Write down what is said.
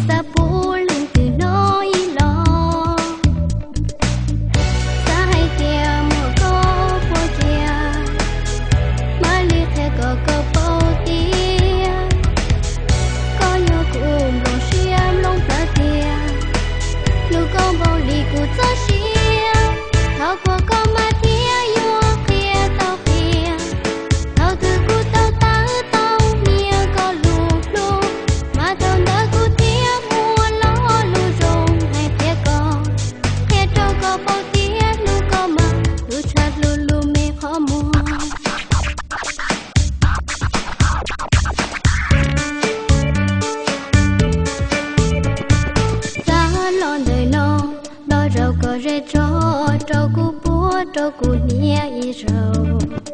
Xav pub leej twg hnov ib los, xav hais tias muaj koj puas cia, mam li qhia kom koj paub tias koj yog kuv nplooj siab nplooj plawv tiag. Hlub koj npaum li kuv txoj sia, thov kuas koj mas thiaj yuav qhia tau qhia. Thaum twg kuv tau tawm tau hnia koj lub hlub, mas thaum ntawd kuv thiaj muaj lo lus zoo hais qhia koj, qhia rau koj paub tias hlub koj mas hlub tshaj hlub lub me qhov muag. Xav los ntawm no, los zaum koj zej tso, rau kuv puag rau kuv hnia ib zaug.